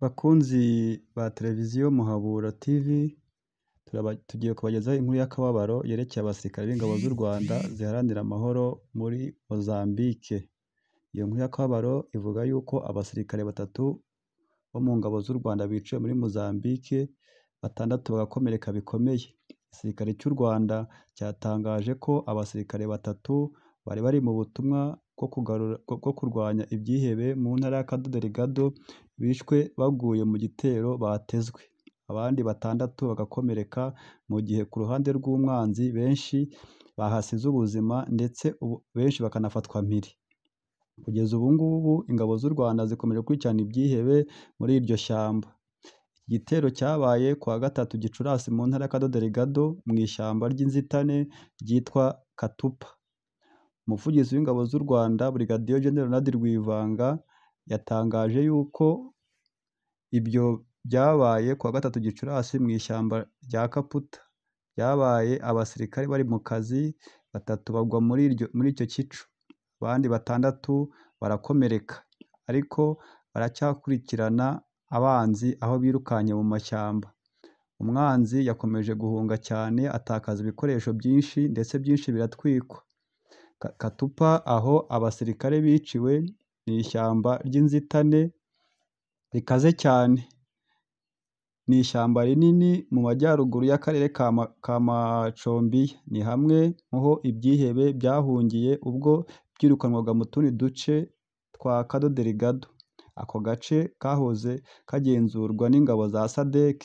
Bakunzi ba televiziyo Muhabura TV, tugiye kubagezaho inkuru y'akababaro yerekeye abasirikare b'ingabo z'u Rwanda ziharanira amahoro muri Mozambique. Iyo nkuru y'akababaro ivuga yuko abasirikare batatu bo mu ngabo z'u Rwanda biciwe muri Mozambique, batandatu bagakomereka bikomeye. Igisirikare cy'u Rwanda cyatangaje ko abasirikare batatu bari bari mu butumwa bwo kurwanya ibyihebe mu ntara ya Cabo Delgado bishwe baguye mu gitero batezwe, abandi batandatu bagakomereka, mu gihe ku ruhande rw'umwanzi benshi bahasize ubuzima ndetse benshi bakanafatwa mpiri. Kugeza ubu ngubu ingabo z'u Rwanda zikomeje gukurikirana ibyihebe muri iryo shyamba. Iki gitero cyabaye ku wa gatatu Gicurasi mu ntara ya Cabo Delgado mu ishyamba ry'inzitane ryitwa Katupa. Umuvugizi w'ingabo z'u Rwanda Brigadier General Ronald Rwivanga yatangaje yuko ibyo byabaye ku wa gatatu Gicurasi mu ishyamba rya Kaputa. Byabaye abasirikare bari mu kazi, batatu bagwa muri icyo kico, abandi batandatu barakomereka, ariko baracyakurikirana abanzi aho birukanye mu mashyamba. Umwanzi yakomeje guhunga cyane atakaza ibikoresho byinshi ndetse byinshi biratwikwa. Katupa aho abasirikare biciwe ni ishyamba ry'inzitane rikaze cyane. Ni ishyamba rinini mu majyaruguru y'akarere ka Macombiya. Ni hamwe mu ho ibyihebe byahungiye ubwo byirukanwaga mu tundi duce twa Cabo Delgado. Ako gace kahoze kagenzurwa n'ingabo za SADC.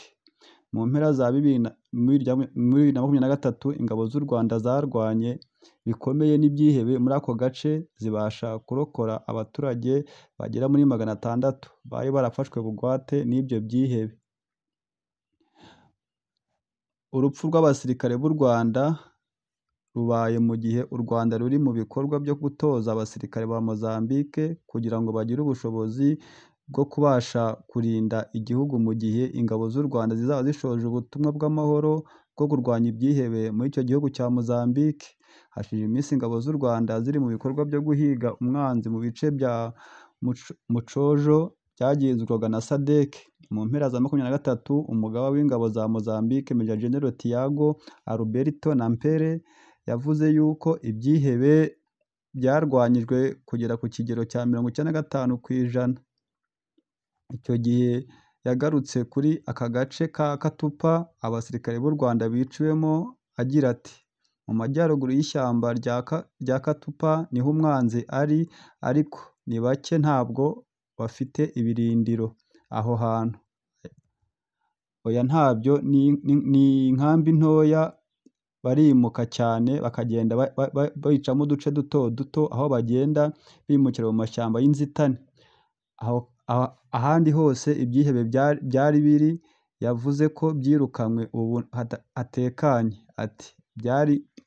Mu mpera za 2023 ingabo z'u Rwanda zarwanye bikomeye n'ibyihebe muri ako gace, zibasha kurokora abaturage bagera muri 600 bari barafashwe bugwate n'ibyo byihebe. Urupfu rw'abasirikare b'u Rwanda rubaye mu gihe u Rwanda ruri mu bikorwa byo gutoza abasirikare ba Mozambique kugira ngo bagire ubushobozi bwo kubasha kurinda igihugu mu gihe ingabo z'u Rwanda zizaba zishoje ubutumwa bw'amahoro bwo kurwanya ibyihebe muri icyo gihugu cya Mozambique. Hashize iminsi ingabo z'u Rwanda ziri mu bikorwa byo guhiga umwanzi mu bice bya Mucojo byagenzurwaga na SADC. Mu mpera za 23 umugaba w'ingabo za Mozambique Major General Tiago Alberto Nampere yavuze yuko ibyihebe byarwanyijwe kugera ku kigero cya 95%. Icyo gihe yagarutse kuri aka gace ka Katupa abasirikare b'u Rwanda biciwemo agira ati: "Mu majyaruguru y'ishyamba rya Katupa niho umwanzi ari, ariko ni bake ntabwo bafite ibirindiro aho hantu. Oya ntabyo, ni inkambi ntoya, barimuka cyane bakagenda bicamo uduce duto duto aho bagenda bimukira mu mashyamba y'inzitane. Ahandi hose ibyihebe byari biri yavuze ko byirukanywe ubu hatekanye." Ati: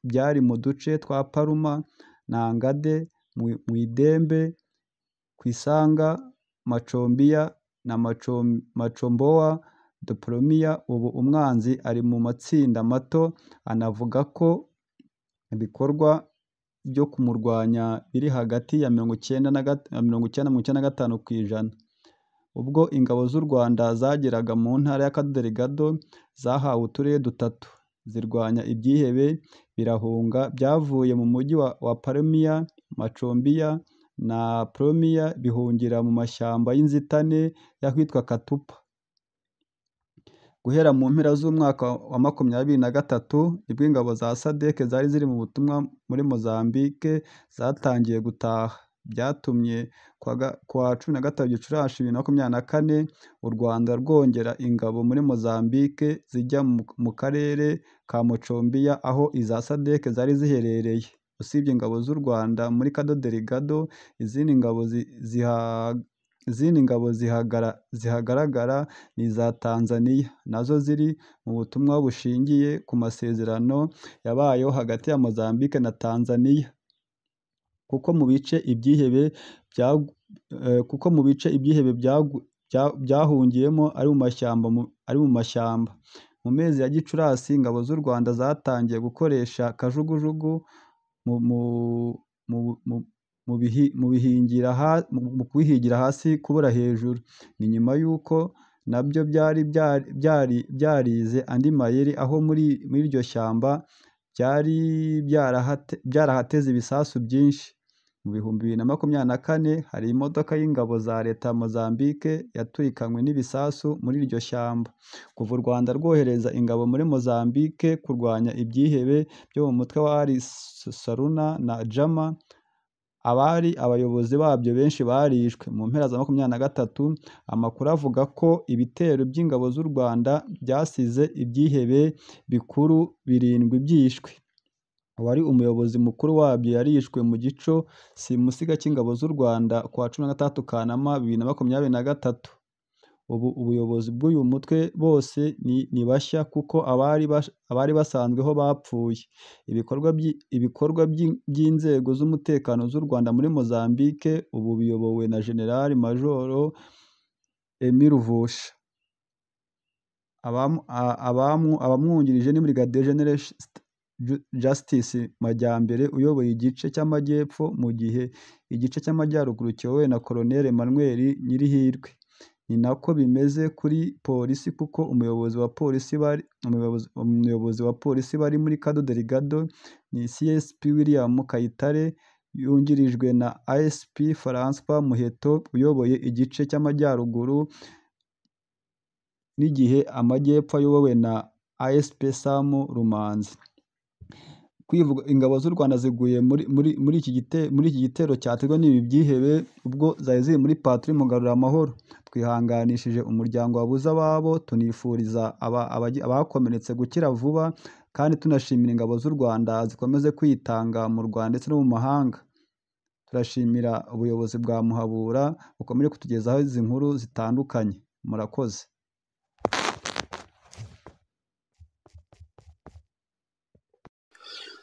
"Byari mu duce twa Palma, Nangade, Muidembe, Quissanga, Macombiya na Mocimboa da Praia. Ubu umwanzi ari mu matsinda mato." Anavuga ko ibikorwa byo kumurwanya biri hagati ya 90 na 95%. Ubwo ingabo z'u Rwanda zageraga mu ntara ya Cabo Delgado zahawe uturere dutatu zirwanya ibyihebe birahunga byavuye mu mujyi wa Palmia, Macombiya na Promia bihungira mu mashyamba y'inzitane y'ahitwa Katupa. Guhera mu mpera z'umwaka wa 2023 nibwo ingabo za SADC zari ziri mu butumwa muri Mozambique zatangiye gutaha. Byatumye ku wa 15 Gicurasi 2024 u Rwanda rwongera ingabo muri Mozambique zijya mu karere ka Mocombiya aho iza SADC zari ziherereye. Usibye ingabo z'u Rwanda muri Cabo Delgado, izindi ngabo zihagaragara ni iza Tanzania nazo ziri mu butumwa bushingiye ku masezerano yabayeho hagati ya Mozambique na Tanzania. Kuko mu bice ibyihebe byahungiyemo ari mu mashyamba. Mu mezi ya Gicurasi ingabo z'u Rwanda zatangiye gukoresha kajugujugu mu kubihigira hasi kubura hejuru. Ni nyuma y'uko nabyo byari byarize andi mayeri, aho muri iryo shyamba byari byarahateze ibisasu byinshi. Mu 2024 hari imodoka y'ingabo za leta ya Mozambique yaturikanywe n'ibisasu muri iryo shyamba. Kuva u Rwanda rwohereza ingabo muri Mozambique kurwanya ibyihebe byo mu mutwe wa Al Saruna na Jama, abari abayobozi babyo benshi barishwe. Mu mpera za 23 amakuru avuga ko ibitero by'ingabo z'u Rwanda byasize ibyihebe bikuru 7 byishwe. Uwari umuyobozi mukuru wabyo yarishwe mu gico simusiga cy'ingabo z'u Rwanda ku wa 13 Kanama 2023. Ubu ubuyobozi bw'uyu mutwe bose ni bashya kuko abari basanzweho bapfuye. Ibikorwa by'inzego z'umutekano z'u Rwanda muri Mozambique ubu biyobowe na General Major Emile Ruvusha. Abamwungirije ni Brigadier General Justice Majyambere uyoboye igice cy'Amajyepfo, mu gihe igice cy'Amajyaruguru kiyobowe na Colonel Emmanuel Nyirihirwe. Ni nako bimeze kuri polisi kuko umuyobozi wa polisi bari muri Cabo Delgado ni CSP William Kayitare, yungirijwe na ASP François Muheto uyoboye igice cy'Amajyaruguru, n'igihe Amajyepfo ayobowe na ASP Sam Rumanzi. Kwivuga ingabo z'u Rwanda ziguye muri iki gitero cyaterwa n'ibi byihebe ubwo zari ziri muri patrouille Mugarura-Amahoro. Twihanganishije umuryango wabuze ababo, tunifuriza abakomeretse gukira vuba, kandi tunashimira ingabo z'u Rwanda zikomeze kwitanga mu Rwanda ndetse no mu mahanga. Turashimira ubuyobozi bwa Muhabura bukomeje kutugezaho izi nkuru zitandukanye. Murakoze.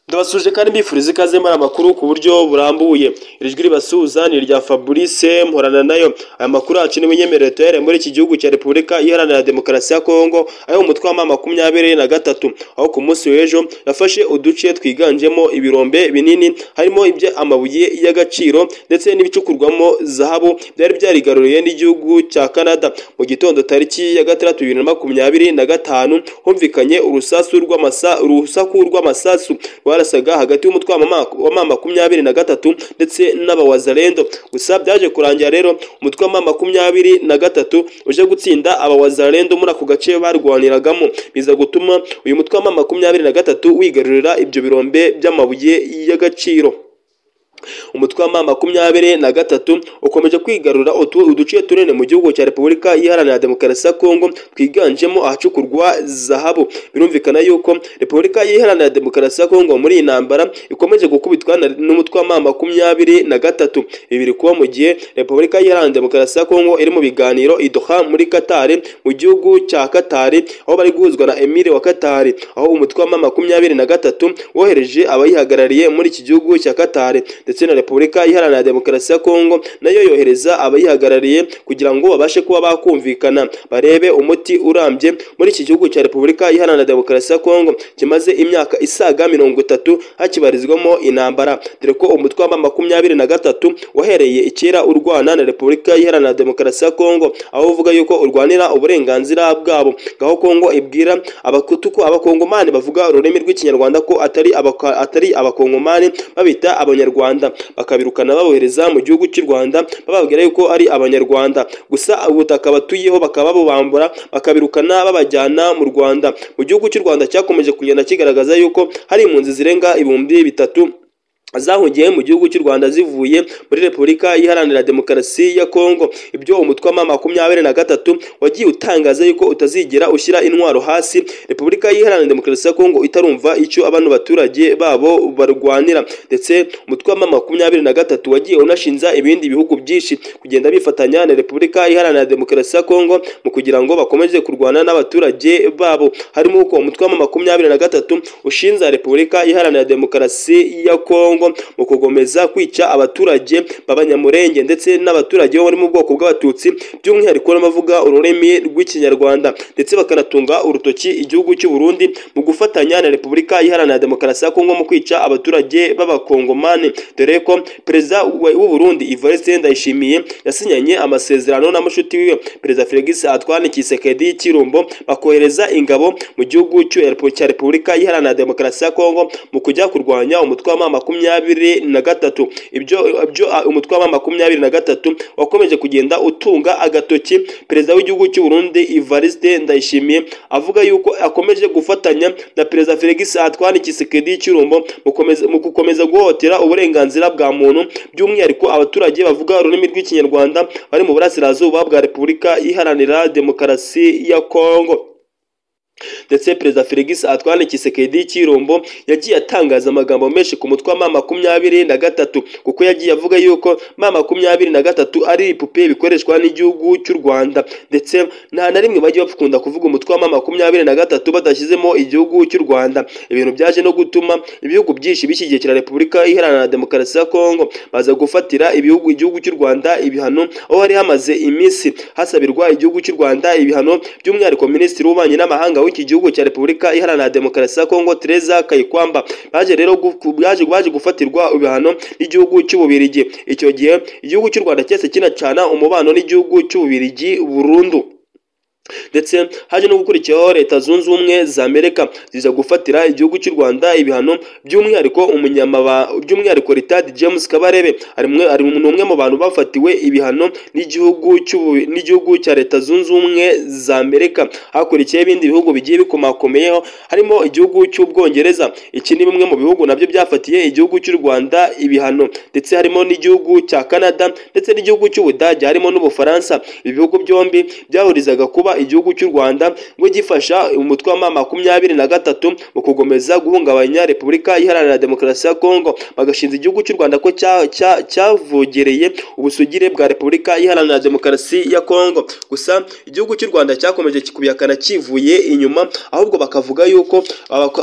Ndabasuje kandi mbifuriza ikaze muri amakuru ku buryo burambuye. Iri jwi ribasuhuza ni irya Fabrice Mporana nayo. Aya makuru yacu n'ibinyemerere tuhere muri iki gihugu cya Repubulika Iharanira Demokarasi ya Kongo, aho umutwe wa M23 aho ku munsi w'ejo yafashe uduce twiganjemo ibirombe binini harimo ibyo amabuye y'agaciro ndetse n'ibicukurwamo zahabu byari byarigaruriye n'igihugu cya Canada. Mu gitondo tariki ya 6 2025 humvikanye urusaku rw'amasasu rwarasaga hagati y'umutwe wa M23 ndetse n'abawazalendo. Gusa byaje kurangira rero umutwe wa M23 uje gutsinda abawazalendo muri ako gace barwaniragamo, biza gutuma uyu mutwe wa M23 wigarurira ibyo birombe by'amabuye y'agaciro. Umutwe wa M23 ukomeje kwigarura uduce tunini mu gihugu cya Repubulika Iharanira Demokarasi ya Kongo twiganjemo ahacukurwa zahabu. Birumvikana yuko Repubulika Iharanira Demokarasi ya Kongo muri iyi ntambara ikomeje gukubitwa n'umutwe wa M23. Ibi biri kuba mu gihe Repubulika Iharanira Demokarasi ya Kongo iri mu biganiro i Doha muri Qatar, mu gihugu cya Qatar, aho bari guhuzwa na Emir wa Qatar, aho umutwe wa M23 wohereje abayihagarariye muri iki gihugu cya Qatar, ndetse na Repubulika Iharanira Demokarasi ya Kongo nayo yohereza abayihagarariye kugira ngo babashe kuba bakumvikana barebe umuti urambye muri iki gihugu cya Repubulika Iharanira Demokarasi ya Kongo kimaze imyaka isaga 30 hakibarizwamo intambara, dore ko umutwe wa M23 wahereye ikera urwana na Repubulika Iharanira Demokarasi ya Kongo, aho uvuga yuko urwanira uburenganzira bwabo. Ngaho Kongo ibwira abakutu ko abakongomani bavuga ururimi rw'Ikinyarwanda ko atari abakongomani, babita abanyarwanda, bakabirukana babohereza mu gihugu cy'u Rwanda bababwira yuko ari abanyarwanda. Gusa ubutaka batuyeho bakaba babambura bakabirukana babajyana mu Rwanda. Mu gihugu cy'u Rwanda cyakomeje kugenda kigaragaza yuko hari impunzi zirenga 3000 zahungiye mu gihugu cy'u Rwanda zivuye muri Repubulika Iharanira Demokarasi ya Kongo. Ibyo umutwe wa M23 wagiye utangaza yuko utazigera ushyira intwaro hasi Repubulika Iharanira Demokarasi ya Kongo itarumva icyo abantu baturage babo barwanira. Ndetse umutwe wa M23 wagiye unashinza ibindi bihugu byinshi kugenda bifatanya na Repubulika Iharanira Demokarasi ya Kongo mu kugira ngo bakomeze kurwana n'abaturage babo, harimo uko umutwe wa M23 ushinza Repubulika Iharanira Demokarasi ya Kongo. Kongo mu kugomeza kwica abaturage b'Abanyamurenge ndetse n'abaturage bo bari mu bwoko bw'Abatutsi, by'umwihariko n'abavuga ururimi rw'Ikinyarwanda, ndetse bakanatunga urutoki igihugu cy'u Burundi mu gufatanya na Repubulika Iharanira Demokarasi ya Kongo mu kwica abaturage b'Abakongomani, dore ko Perezida w'u Burundi Evariste Ndayishimiye yasinyanye amasezerano na mushuti wiwe Perezida Felix Antoine Tshisekedi Tshilombo, bakohereza ingabo mu gihugu cya Repubulika Iharanira Demokarasi ya Kongo mu kujya kurwanya umutwe wa M23. Ibyo umutwe wa M23 wakomeje kugenda utunga agatoki Perezida w'igihugu cy'u Burundi Evariste Ndayishimiye, avuga yuko akomeje gufatanya na Perezida Felix Antoine Tshisekedi Tshilombo mu gukomeza guhohotera uburenganzira bwa muntu, by'umwihariko abaturage bavuga ururimi rw'Ikinyarwanda bari mu burasirazuba bwa Repubulika Iharanira Demokarasi ya Kongo. Ndetse Perezida Felix Antoine Tshisekedi Tshilombo yagiye atangaza amagambo menshi ku mutwe wa M23, kuko yagiye avuga yuko M23 ari ibipupe bikoreshwa n'igihugu cy'u Rwanda, ndetse nta na rimwe bagiye bakunda kuvuga umutwe wa M23 badashyizemo igihugu cy'u Rwanda. Ibintu byaje no gutuma ibihugu byinshi bishyigikira Repubulika Iharanira Demokarasi ya Kongo baza gufatira igihugu cy'u Rwanda ibihano, aho hari hamaze iminsi hasabirwa igihugu cy'u Rwanda ibihano, by'umwihariko Minisitiri w'Ububanyi n'Amahanga w'iki gihugu cya Repubulika Iharanira Demokarasi ya Kongo Teresa Kayikwamba baje rero baje gufatirwa ibihano n'igihugu cy'Ububirigi. Icyo gihe igihugu cy'u Rwanda cyese kinacana umubano n'igihugu cy'Ububirigi burundu. Ndetse haje no gukurikiraho Leta Zunze Ubumwe za Amerika ziza gufatira igihugu cy'u Rwanda ibihano, by'umwihariko by'umwihariko Ritadi James Kabarebe ari umwe mu bantu bafatiwe ibihano n'igihugu cya Leta Zunze Ubumwe za Amerika. Hakurikiyeho ibindi bihugu bigiye bikomakomeyeho harimo igihugu cy'Ubwongereza. Iki ni bimwe mu bihugu nabyo byafatiye igihugu cy'u Rwanda ibihano, ndetse harimo n'igihugu cya Canada ndetse n'igihugu cy'Ubudage harimo n'Ubufaransa. Ibihugu byombi byahurizaga kuba igihugu cy'u Rwanda ngo gifasha umutwe wa M23 mu kugomeza guhungabanya Repubulika Iharanira Demokarasi ya Kongo, bagashinza igihugu cy'u Rwanda ko cyavogereye ubusugire bwa Repubulika Iharanira Demokarasi ya Kongo. Gusa igihugu cy'u Rwanda cyakomeje kubihakana kivuye inyuma, ahubwo bakavuga yuko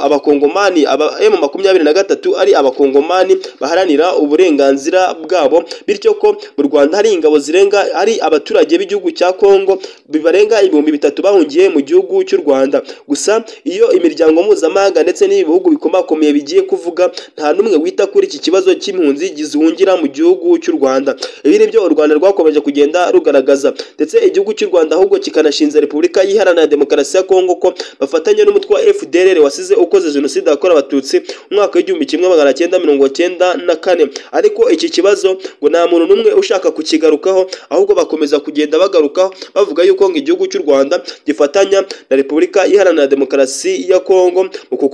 abakongomani aba M23 ari abakongomani baharanira uburenganzira bwabo, bityo ko mu Rwanda hari ingabo zirenga ari abaturage b'igihugu cya Kongo bibarenga 3000 bahungiye mu gihugu cy'u Rwanda. Gusa iyo imiryango mpuzamahanga ndetse n'ibihugu bikomakomeye bigiye kuvuga, nta n'umwe wita kuri iki kibazo cy'impunzi zihungira mu gihugu cy'u Rwanda. Ibi nibyo u Rwanda rwakomeje kugenda rugaragaza, ndetse igihugu cy'u Rwanda ahubwo kikanashinza Repubulika Iharanira Demokarasi ya Kongo ko bafatanya n'umutwe wa FDLR wasize ukoze jenoside yakorewe Abatutsi umwaka w'1994. Ariko iki kibazo ngo nta muntu n'umwe ushaka kukigarukaho, ahubwo bakomeza kugenda bagarukaho bavuga yuko ngo igihugu cy'u Rwanda gifatanya na Repubulika Iharanira Demokarasi ya Kongo, ngo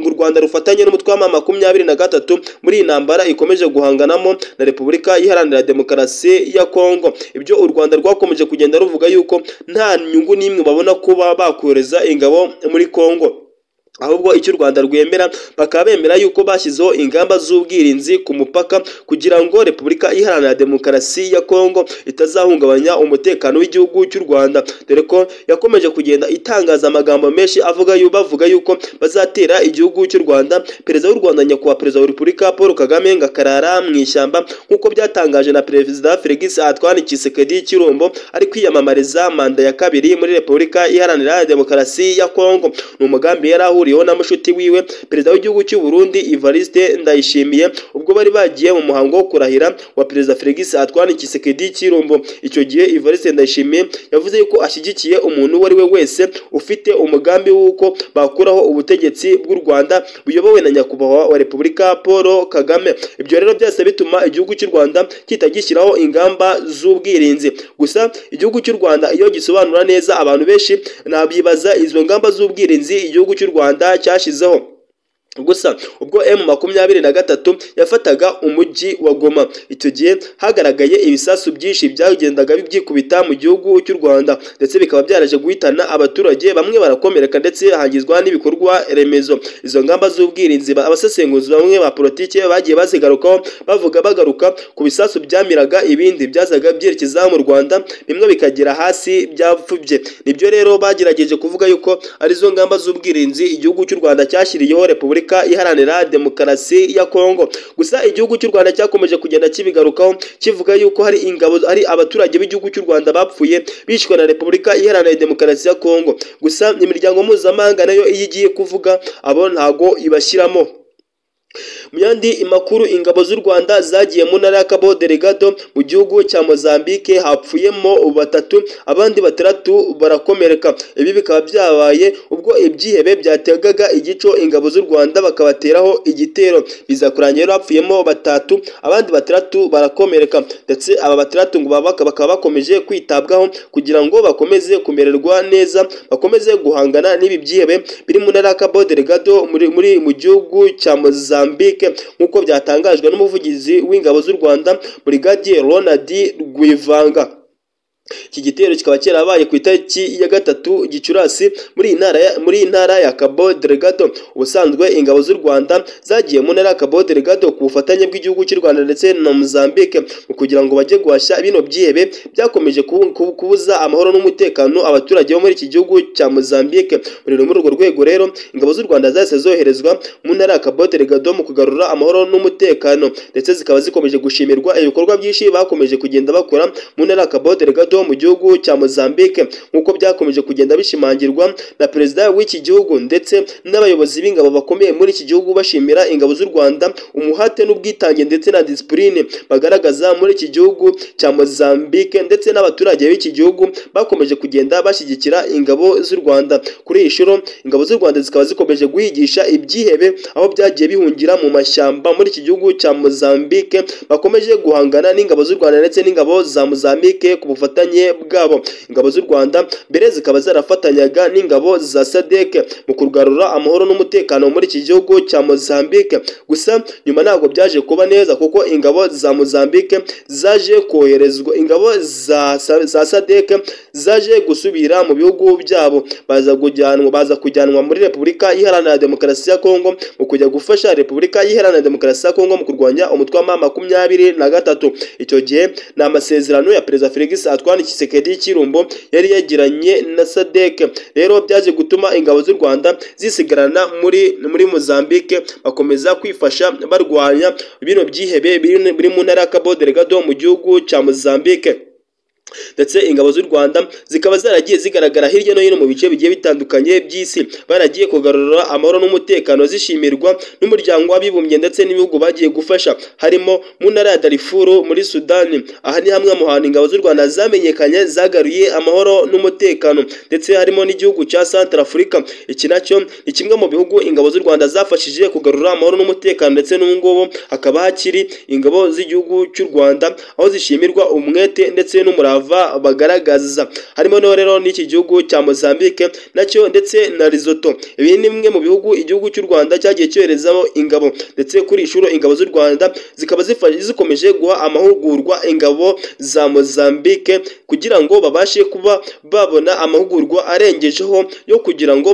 u Rwanda rufatanye n'umutwe wa M23 muri iyi ntambara ikomeje guhanganamo na Repubulika Iharanira Demokarasi ya Kongo. Ibyo u Rwanda rwakomeje kugenda ruvuga yuko nta nyungu n'imwe babona kuba bakohereza ingabo muri Kongo, ahubwo icyo u Rwanda rwemera bakaba bemera yuko bashyizeho ingamba z'ubwirinzi ku mupaka kugira ngo Repubulika Iharanira Demokarasi ya Kongo itazahungabanya umutekano w'igihugu cy'u Rwanda, dore ko yakomeje kugenda itangaza amagambo menshi avuga bavuga yuko bazatera igihugu cy'u Rwanda. Perezida w'u Rwanda nyakubahwa Perezida wa Repubulika Paul Kagame ngo akarara mu ishyamba, nk'uko byatangaje na Perezida Felix Antoine Tshisekedi Tshilombo ari kwiyamamariza manda ya kabiri muri Repubulika Iharanira Demokarasi ya Kongo. Ni umugambi yari ahuriyeho na mushuti wiwe Perezida w'igihugu cy'u Burundi Evariste Ndayishimiye ubwo bari bagiye mu muhango wo kurahira wa Perezida Felix Antoine Tshisekedi Tshilombo. Icyo gihe Evariste Ndayishimiye yavuze yuko ashyigikiye umuntu uwo ari we wese ufite umugambi w'uko bakuraho ubutegetsi bw'u Rwanda buyobowe na nyakubahwa wa Repubulika Paul Kagame. Ibyo rero byose bituma igihugu cy'u Rwanda kitagishyiraho ingamba z'ubwirinzi. Gusa igihugu cy'u Rwanda iyo gisobanura neza abantu benshi nabibaza izo ngamba z'ubwirinzi igihugu cy'u Rwanda cyashizeho. Gusa ubwo M23 yafataga umujyi wa Goma, icyo gihe hagaragaye ibisasu byinshi byagendaga byikubita mu gihugu cy'u Rwanda, ndetse bikaba byaraje guhitana abaturage bamwe barakomereka ndetse hangizwa n'ibikorwa remezo. Izo ngamba z'ubwirinzi abasesenguzi bamwe ba politike bagiye bazigarukaho bavuga bagaruka ku bisasu byamiraga ibindi byazaga byerekeza mu Rwanda, bimwe bikagera hasi byapfubye. Nibyo rero bagerageje kuvuga yuko arizo ngamba z'ubwirinzi igihugu cy'u Rwanda cyashyiriyeho Repubulika Repubulika Iharanira Demokarasi ya Kongo. Gusa igihugu cy'u Rwanda cyakomeje kugenda kibigarukaho kivuga yuko hari ingabo, ari abaturage b'igihugu cy'u Rwanda bapfuye bishwe na Repubulika Iharanira Demokarasi ya Kongo. Gusa imiryango mpuzamahanga nayo iyo igiye kuvuga abo ntago ibashyiramo. Mu yandi makuru, ingabo z'u Rwanda zagiye mu ntara ya Cabo Delgado mu gihugu cya Mozambique, hapfuyemo 3 abandi 6 barakomereka. Ibi bikaba byabaye ubwo ibyihebe byategaga igico ingabo z'u Rwanda bakabateraho igitero, biza kurangira hapfuyemo 3 abandi 6 barakomereka, ndetse aba 6 ngo bakaba bakomeje kwitabwaho kugira ngo bakomeze kumererwa neza, bakomeze guhangana n'ibi byihebe biri mu ntara ya Cabo Delgado muri mu gihugu cya Mozambique, nk'uko byatangajwe n'umuvugizi w'ingabo z'u Rwanda Brigadier Ronald Rwivanga. Iki gitero kikaba cyarabaye ku itariki ya 3 Gicurasi muri intara ya Cabo Delgado. Ubusanzwe ingabo z'u Rwanda zagiye mu ntara ya Cabo Delgado ku bufatanye bw'igihugu cy'u Rwanda ndetse na Mozambique mu kugira ngo bajye guhashya bino byihebe byakomeje kubuza amahoro n'umutekano abaturage bo muri iki gihugu cya Mozambique. Muri urwo rwego rero ingabo z'u Rwanda zahise zoherezwa mu ntara ya Cabo Delgado mu kugarura amahoro n'umutekano, ndetse zikaba zikomeje gushimirwa ibikorwa byinshi bakomeje kugenda bakora mu ntara ya Cabo Delgado mu gihugu cya Mozambique, nk'uko byakomeje kugenda bishimangirwa na perezida w'iki gihugu ndetse n'abayobozi b'ingabo bakomeye muri iki gihugu, bashimira ingabo z'u Rwanda umuhate n'ubwitange ndetse na discipline bagaragaza muri iki gihugu cya Mozambique, ndetse n'abaturage b'iki gihugu bakomeje kugenda bashyigikira ingabo z'u Rwanda. Kuri iyi shuro ingabo z'u Rwanda zikaba zikomeje guhigisha ibyihebe aho byagiye bihungira mu mashyamba muri iki gihugu cya Mozambique, bakomeje guhangana n'ingabo z'u Rwanda ndetse n'ingabo za Mozambique ku bufatanye bwabo. Ingabo z'u Rwanda mbere zikaba zarafatanyaga n'ingabo za SADC mu kugarura amahoro n'umutekano muri iki gihugu cya Mozambique. Gusa nyuma ntabwo byaje kuba neza kuko ingabo za Mozambique zaje koherezwa, ingabo za SADC zaje gusubira mu bihugu byabo, baza kujyanwa muri Repubulika Iharanira Demokarasi ya Kongo mu kujya gufasha Repubulika Iharanira Demokarasi ya Kongo mu kurwanya umutwe wa M23. Icyo gihe ni amasezerano ya Perezida Felix Antoine Tshisekedi Tshilombo yari yagiranye na SADC. Rero byaje gutuma ingabo z'u Rwanda zisigarana muri Mozambique, bakomeza kwifasha barwanya bino byihebe biri mu ntara ya Cabo Delgado mu gihugu cya Mozambique. Ndetse ingabo z'u Rwanda zikaba zaragiye zigaragara hirya no hino mu bice bigiye bitandukanye by'isi, baragiye kugarura amahoro n'umutekano, zishimirwa n'umuryango w'abibumbye ndetse n'ibihugu bagiye gufasha, harimo mu ntara ya Darfur muri Sudani. Aha ni hamwe mu hantu ingabo z'u Rwanda zamenyekanye zagaruye amahoro n'umutekano, ndetse harimo n'igihugu cya Centrafrica. Iki nacyo ni kimwe mu bihugu ingabo z'u Rwanda zafashije kugarura amahoro n'umutekano, ndetse n'ubu ngubu hakaba hakiri ingabo z'igihugu cy'u Rwanda aho zishimirwa umwete ndetse n'umurava bagaragaza. Harimo no rero n'iki gihugu cya Mozambique nacyo ndetse na Lesotho. Ibi ni bimwe mu bihugu igihugu cy'u Rwanda cyagiye cyoherezamo ingabo, ndetse kuri ishuro ingabo z'u Rwanda zikaba zikomeje guha amahugurwa ingabo za Mozambique kugira ngo babashe kuba babona amahugurwa arengejeho yo kugira ngo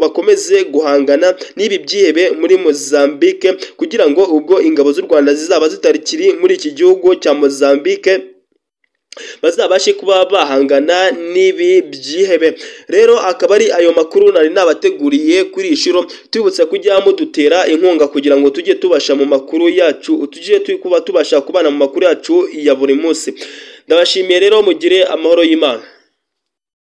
bakomeze guhangana n'ibi byihebe muri Mozambique, kugira ngo ubwo ingabo z'u Rwanda zizaba zitarikiri muri iki gihugu cya Mozambique bazabashe kuba bahangana n'ibi byihebe. Rero akaba ari ayo makuru nari nabateguriye kuri ishuro. Tubibutsa kujya mudutera inkunga kugira ngo tujye tubasha mu makuru yacu, tujye kuba tubasha kubana mu makuru yacu ya buri munsi. Ndabashimiye rero, mugire amahoro y'Imana.